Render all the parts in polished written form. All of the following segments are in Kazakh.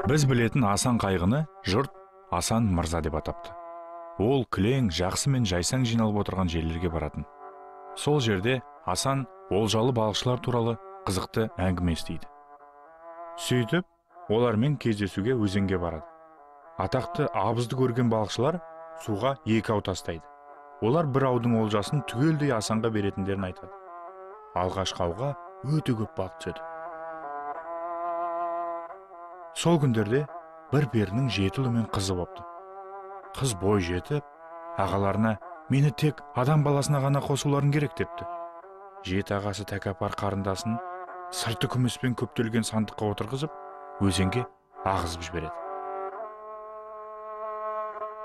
Біз білетін Асан Қайғыны жұрт Асан Мырза деп атапты. Ол кілең, жақсы мен жайсаң жиналып отырған жерлерге баратын. Сол жерде Асан олжалы балықшылар туралы қызықты әңгіме естиді. Сөйтіп, олармен кездесуге өзенге барады. Атақты абызды көрген балықшылар суға екі ау тастайды. Олар бір аудың олжасын түгелдей Асанға беретіндерін айтады. Алғашқы ауға өте көп балық түседі. Сол күндерде бір перінің 7 ұлы мен қызы бопты. Қыз бой жетіп, ағаларына мені тек адам баласына ғана қосуларың керек депті. 7 ағасы тәкаппар қарындасын сырты күміспен көптелген сандыққа отырғызып, өзенге ағызып жібереді.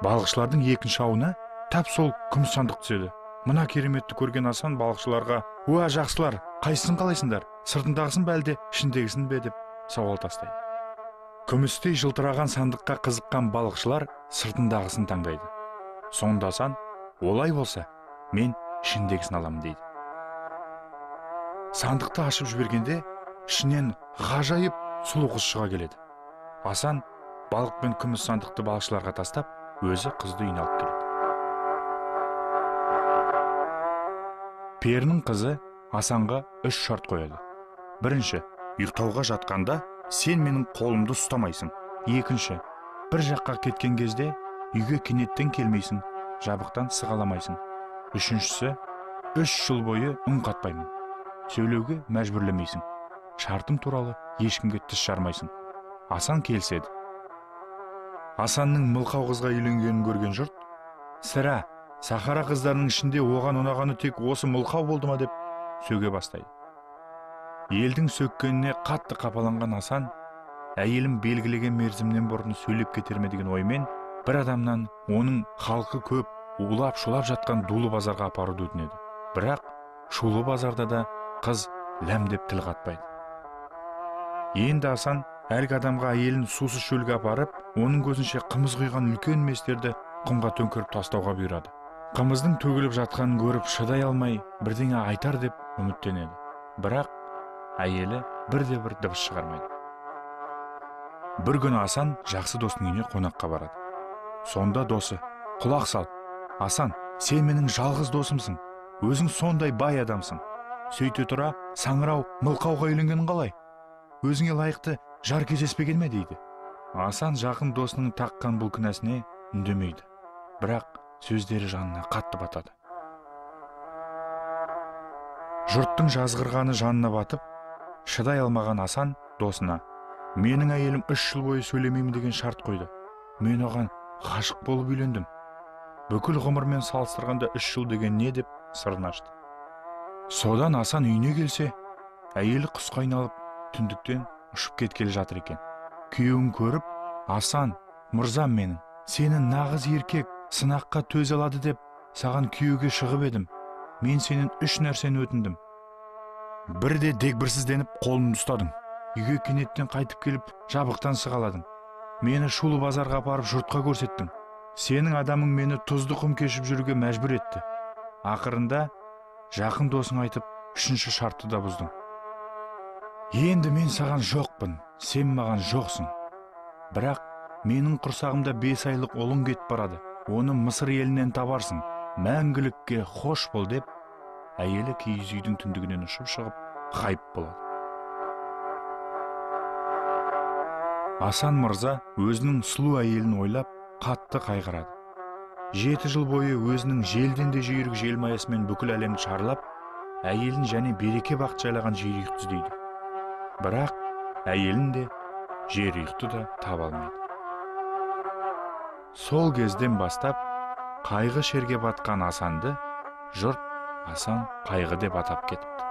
Балықшылардың екінші ауына тап сол күміс сандық түседі. Мына кереметті көрген Асан балықшыларға: "Уа, жақсылар, қайсысын қалайсыңдар? Сыртындағысын ба, әлде ішіндегісін бе?" деп сауал тастайды. Күмістей жылтыраған сандыққа қызыққан балықшылар сыртындағысын таңдайды. Сонда Асан: "Олай болса, мен ішіндегісін аламын" дейді. Сандықты ашып жібергенде ішінен ғажайып сұлу қыз шыға келеді. Асан балық пен күміс сандықты балықшыларға тастап, өзі қызды үйіне алып келеді. Перінің қызы Асанға 3 шарт қояды. Бірінші, ұйықтауға жатқанда сен менің қолымды ұстамайсың. Екінші, бір жаққа кеткен кезде үйге кенеттен келмейсің, жабықтан сығаламайсың. Үшіншісі, 3 жыл бойы үн қатпаймын, сөйлеуге мәжбүрлемейсің, шартым туралы ешкімге тіс жармайсың. Асан келіседі. Асанның мылқау қызға үйленгенін көрген жұрт: "Сірә, сахара қыздарының ішінде оған ұнағаны тек осы мылқау болды ма?" деп сөге бастайды. Елдің сөккеніне қатты қапаланған Асан әйелім белгілеген мерзімнен бұрын сөйлеп кетер ме деген оймен бір адамнан оның халқы көп, улап-шулап жатқан дулы базарға апаруды өтінеді. Бірақ шулы базарда да қыз ләм деп тіл қатпайды. Енді Асан әлгі адамға әйелін сусыз шөлге апарып, оның көзінше қымыз құйған үлкен местерді құмға төңкеріп тастауға бұйырады. Қымыздың төгіліп жатқанын көріп шыдай алмай бірдеңе айтар деп үміттенеді. Бірақ әйелі бірде-бір дыбыс шығармайды. Бір күні Асан жақсы досының үйіне қонаққа барады. Сонда досы: "Құлақ сал, Асан, сен менің жалғыз досымсың. Өзің сондай бай адамсың. Сөйте тұра саңырау мылқауға үйленгенің қалай? Өзіңе лайықты жар кездеспеген ме?" дейді. Асан жақын досының таққан бұл кінәсіне үндемейді. Бірақ сөздері жанына қатты батады. Жұрттың жазғырғаны жанына батып, шыдай алмаған Асан досына: "Менің әйелім 3 жыл бойы сөйлемеймін деген шарт қойды. Мен оған ғашық болып үйлендім. Бүкіл ғұмырмен салыстырғанда 3 жыл деген не?" деп сырын ашты. Содан Асан үйіне келсе, әйелі құсқа айналып түндіктен ұшып кеткелі жатыр екен. Күйеуін көріп, Асан: "Мырзам менің, сені нағыз еркек, сынаққа төзе алады деп саған күйеуге шығып едім. Мен сенен 3 нәрсені өтіндім. Бірде дегбірсізденіп қолымды ұстадың. Үйге кенеттен қайтып келіп жабықтан сығаладың. Мені шулы базарға апарып жұртқа көрсеттің. Сенің адамың мені тұзды құм кешіп жүруге мәжбүр етті. Ақырында жақын досың айтып 3-ші шартты да бұздың. Енді мен саған жоқпын, сен маған жоқсың. Бірақ менің құрсағымда 5 айлық ұлың кетіп барады. Оны Мысыр елінен табарсың. Мәңгілікке хош бол" деп әйелі киіз үйдің түндігінен ұшып шығып ғайып болады. Асан мырза өзінің сұлу әйелін ойлап қатты қайғырады. 7 жыл бойы өзінің желден де жүйрік желмаясымен бүкіл әлемді шарлап, әйелін және береке бақыт жайлаған жерұйықты іздейді. Бірақ әйелін де, жерұйықты да таба алмайды. Сол кезден бастап қайғы шерге батқан Асанды жұрт Асан Қайғы деп атап кетіпті.